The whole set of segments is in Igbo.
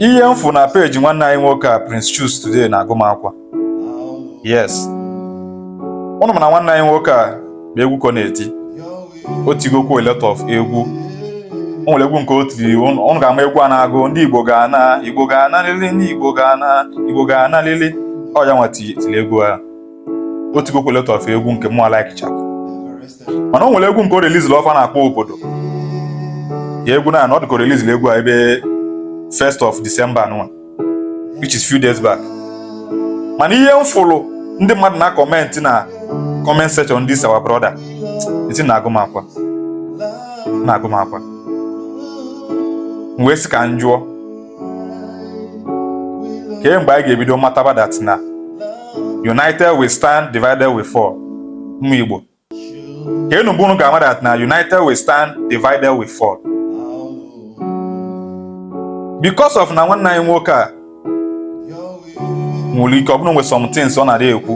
Ihe m fụ na peji nwanne anyị nwoke a, Prince Chuks, today na agụmakwụkwọ. Yes, ụnụ mana nwanne anyị nwoke a bụ egwu ka ọ na-eti. O tigokwu a lot of egwu. O nwere egwu nke o tiri, ụnụ ga-ama egwu a na-agụ, "Ndị Igbo ga-ana, Igbo ga-ana lili, ndị Igbo ga-ana, Igbo ga-ana lili." Ọ ya nwa tiri egwu a. O tigokwu a lot of egwu nke mụ like chapụ, mana o nwere egwu nke o release ọfa na-akpọ "Obodo". Ya egwu na ọ dịka o release egwu a ebe 1st of December nụnwa, which is few days back. Mana ihe m fụlụ ndị mmadụ na comment na comment section this our brother eti na agụmakwa na agụmakwa, m wee sị ka m jụọ, kee mgbe anyị ga-ebido mataba that na united we stand, divided we fall? Ụmụ Igbo, keenu mgbe unu ga-ama that na united we stand, divided we fall? Because of na nwanne anyị nwoke a nwere ike ọ bụrụ nwe some things ọ na-adị ekwu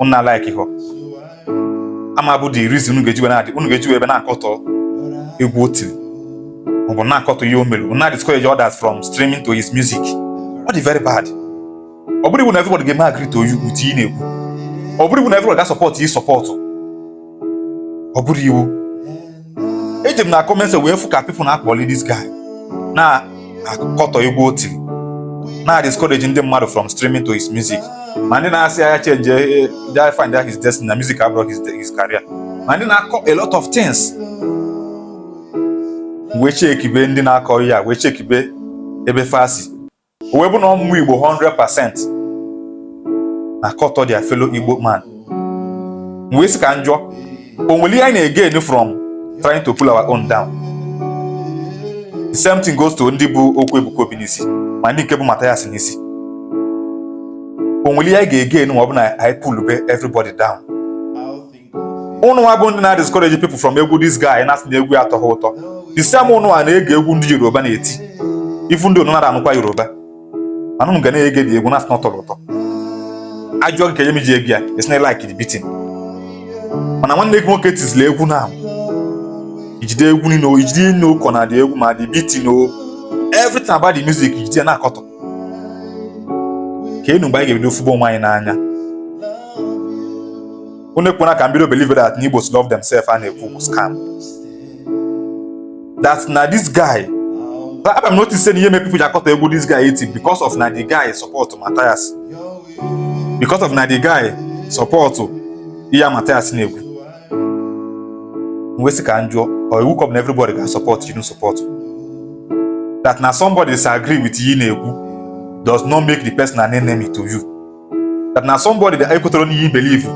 unu na like họ ama bụ the reason unu ga-eji wee na-adị, unu ga-eji wee ebe na-akọtọ egwu o tiri maọbụ na-akọtọ ihe o mere, unu na-discourage others from streaming to his music. Ọ dị very bad. Ọ bụrụ iwu na everybody ga-eme agree to you with ihe ị na-ekwu. Ọ bụrụ iwu na everybody ga-support ihe support. Ọ bụrụ iwu. Eji m na comment wee fụ ka people na-akpọli this guy, na-akọtọ egwu o tiri, na-discourage ndị mmadụ from streaming to his music, ma ndị na-asị ya change, ya find out his destiny, na music abụrụ his career, ma ndị na-akọ a lot of things. Wee chekibe ndị na-akọ ya, wee chekibe ebe fasi o wee bụ na ọmụmụ Igbo 100% na-akọtọ their fellow Igbo man. Wee sị ka m jụọ, o nwere ihe anyị na-egain from trying to pull our own down? The same thing goes to ndị bụ okwu Ebuka Obi n'isi, ma ndị nke bụ Mathias n'isi. O nwere ihe anyị ga-egain ma ọ bụ na anyị pullube everybody down? Ụnụ nwa bụ ndị na-discourage people from egwu this guy, na-asị na egwu ya atọ ha ụtọ, the same ụnụ a na-ege egwu ndị Yoruba na-eti. Ifu ndị ụnụ na-anụkwa Yoruba, mana ụnụ ga na-ege dị egwu, na-asị na ọ tọrọ ụtọ. Ajụọ gị ka ihe ji ege ya, esi na like the beating. Mana nwanne gị nwoke tizili egwu na ijide egwu niile, ijide ine ụkọ na dị egwu, ma the beating o, everything about the music, ijide ya na-akọtọ. Ka enu mgbe anyị ga-ebido fụba onwe anyị n'anya? Unu ekwena ka m bido believe that na Igbos love themselves a na-ekwu bụ scam, that na this guy aba m notice say na ihe mee people ji akọtọ egwu this guy eti because of na the guy support Matthias, because of na the guy support ihe a Matthias na-ekwu. M wee sị ka m jụọ, ọ iwu ka ọ bụ na everybody ga support you support? That na somebody disagree with ihe ị na-ekwu does not make the person an enemy to you. That na somebody that ekwetara n'ihe i believe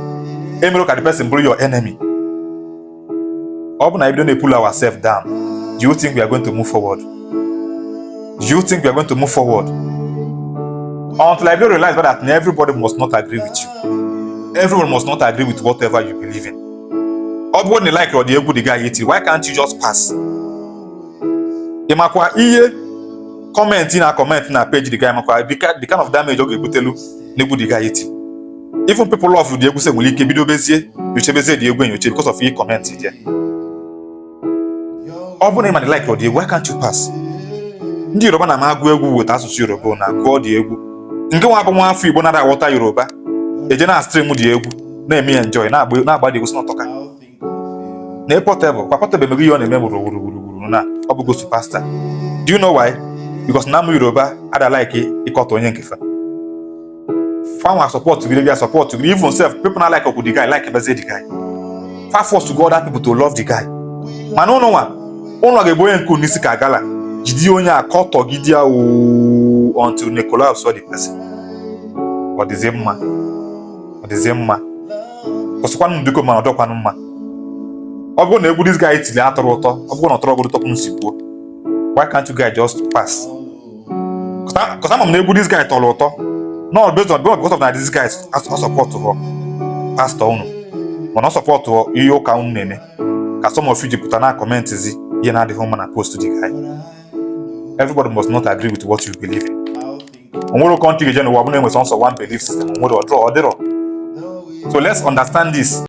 emere ka the person bụrụ your enemy. Ọ bụ na ebido na-pull ourselves down, do you think we are going to move forward? Do you think we are going to move forward? Until I realize that everybody must not agree with you, everyone must not agree with whatever you believe in. Ọ bụrụ na ị like ọ egwu the guy eti, why can't you just pass? Ị makwa ihe comment na comment na page the guy makwa the kind of damage ọ ga-ebutelu n'egwu the guy eti. Even people love the egwu sef nwere ike bido bezie nyochebezie the egwu enyoche because of ihe comment there. Ọ bụrụ na ị ma na like ọ dị egwu, why can't you pass? Ndị Yoruba na-ama agụ egwu weta asụsụ Yoruba na gụọ dị egwu. Nke nwa bụ nwa afọ Igbo nara aghọta Yoruba, eje na stream dị egwu, na-eme ya enjoy, na-agba dị egwu si n'ọtọka na Portable kwa. Portable emego ihe ọ na-eme wuru wuru wuru wuru na ọ bụgo superstar. Do you know why? Because na amụ Yoruba ada like ịkọta onye nke fa. Fanwa support gị bịa support gị. Even sef, people na like okwu the guy, like bezie the guy, fa force go other people to love the guy. Mana ụnụ nwa, ụnụ ga-egbu onye nke unu n'isi ka gala jide onye akọtọgide ya ooo until ne collapse all the person. Ọ dịzie mma? Ọ dịzie mma? Kwụsịkwanụ biko. Mana ọ dọkwanụ mma. Ọ bụrụ na egwu this guy tiri atọrọ ụtọ, ọ bụrụ na ọ tọrọ gị ụtọ kwunu si kwuo, why can't you guys just pass? 'Cause ama m na egwu this guy tọrọ ụtọ, not based on because of na this guy ọ support họ pastor unu, mana ọ support ihe ụka unu na-eme, ka some of you ji pụta na commentzi ihe na-adịghị mma na post the guy. Everybody must not agree with what you believe in. Onwere country ga-eje n'ụwa ọ bụla enwe sọnsọ one belief system. Onwere ọdịrọ ọdịrọ. So let's understand this.